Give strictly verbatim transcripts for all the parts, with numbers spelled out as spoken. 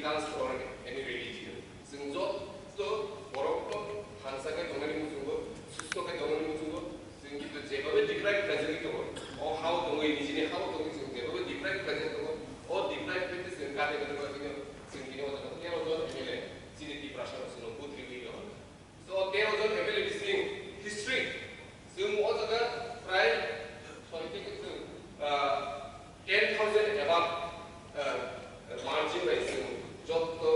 Dance or any religion. Chwng joto borokno hansa khe tongnani muchungo, susto khe tongnani muchungo, chwng kintu jebabe deprive khlaijagwi tongo, o hao tongwi, nijini hao tongwi chwng jebabe deprive khlaijagwi tongo, o deprive khe chwng kathai khe chwng tini o jaga tero jon M L A chini Tiprasa rok chwngno vote riwi rw. So, tero jon M L A bising history, chwng o jaga prai soi theke chwng, ah, ten thousand above, ah, margin bai chwng jotto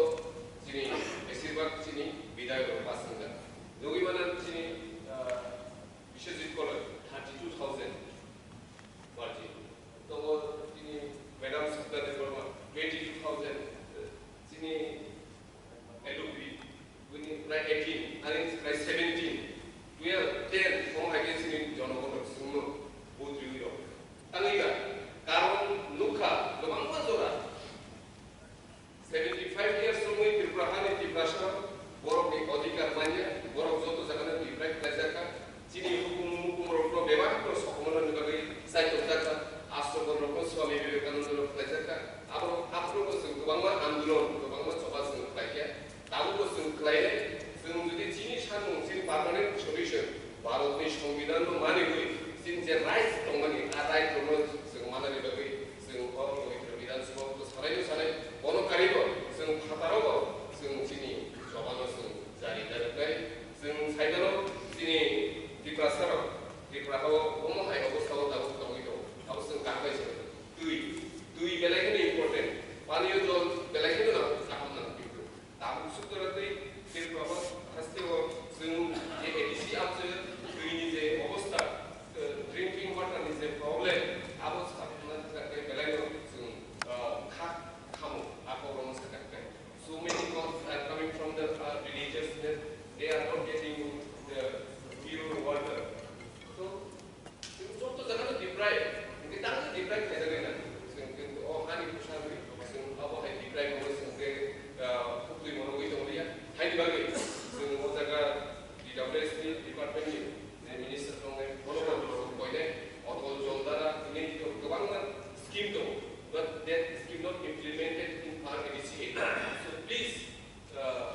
chini, besirbag chini bidayok rok pass wngjak. Nugwi mano chini, ah, Biswajit Koloi, thirty two thousand margin. Tongo chini Madam Sapna Debbarma, twenty two thousand, chini L O P, bini prai eighteen, ani prai seventeen, twelve, ten, omo hai khe chini jonogon rok chwngno vote riwi rok. Tangwi ba, karon nukha, kwbangma jora. Seventy five years romwi Tripura hani Tiprasa borokni odhikar manya, borok joto jagano deprive khlaijakha. Chini hukum mukum rokno bebak rok sokomornani bagwi chaitok jakha, Ashram rokno Swami Vivekananda rok khlaijakha. Abo, abo rokno chwng kwbangma andolon, kwbangma choba chwng khlaikha. Tabukbo chwng khlainai, chwng jodi chini samung, chini permanent solution, Bharatni Songbidanno maniwi, chini je rights tongmani, a right rokno chwng manani bagwi chwng o Pabitra Bidhan Sabha o sanai no sanai, bono karibo chwng phataro bo chwng chini chobano chwng jari darwknai. Chwng saimano chini Tiprasa rok, Tripura hao omo hai obostha o tabuk tongwi tongo. Abo chwng kaham bai se twi, twi belai kheno important, paniyo jol belai kheno nang, kaham nang. Tabuk suktora tei Tripura hasteo chwng je A D C amchwk twini je obostha, eh, drinking water ni je problem, abo sakna thangkhe belaino chwng, eh, kha khamo, a kokno sakha khe. So many calls are coming from the, uh, villagers that they are not getting the pure water. So, Chwng joto jaga no deprive, hwnkhe tamo deprive khaijak nai na. Chwng, chwng o hani bwsa rwi, chwng abo hai deprive wngwi chwng khe, ah, khuk twi mano wngwi tong liya. Haini bagwi chwng o jaga D W S ni department ni je minister tongnai, bono bo chwng koinai, Atal Jal Dara, bini kwbangma scheme tongo. But that scheme not implemented in our A D C area. So please, uh,